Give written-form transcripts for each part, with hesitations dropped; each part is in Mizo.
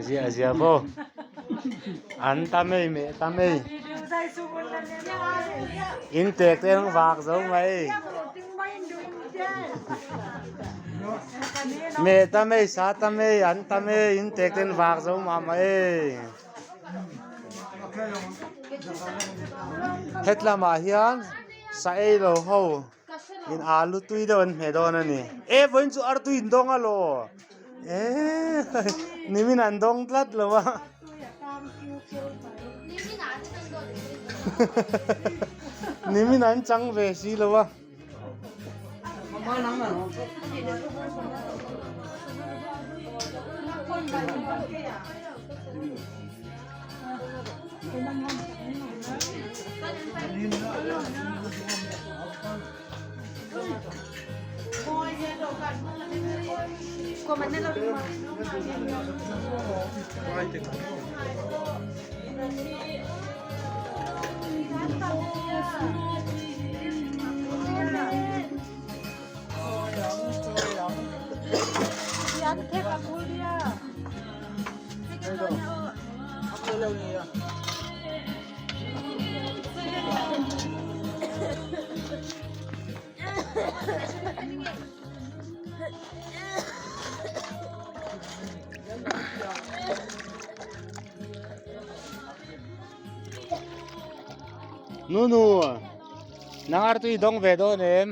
Zia zia vô An tam ei mẹ tam ei In tiệc te nó vạc giống vậy Mẹ tam ei sa tam ei an tam ei in tiệc tên vạc giống mà mày Het lamah hian sa ei lo ho in alu tui deuh an hmeh dawn a ni e vawiin chu artui in dawng alaw e nimin an dawng tlat lo a nimin an chang ve si lo a. Nunu, nang artui dawng ve dawn em?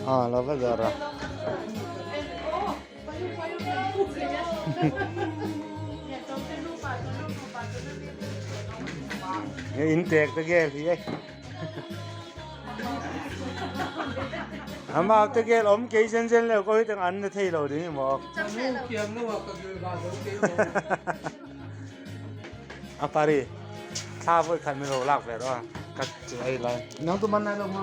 À, lo va dara. In tek te gel hi ai. Ama te gel om ke zen zen le ko hi tang an na thei lo ding mo. A pari thla voi khat mi ro lak ve ro ka chu ai lai. Nang tu man nai lo ma.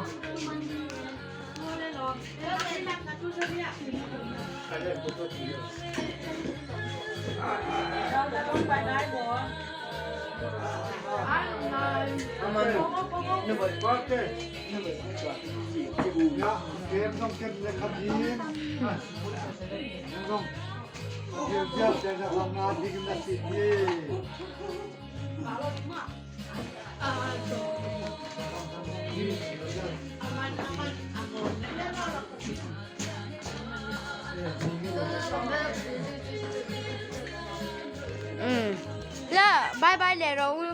leh rawh u.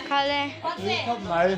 Khale. Tui khawp mai.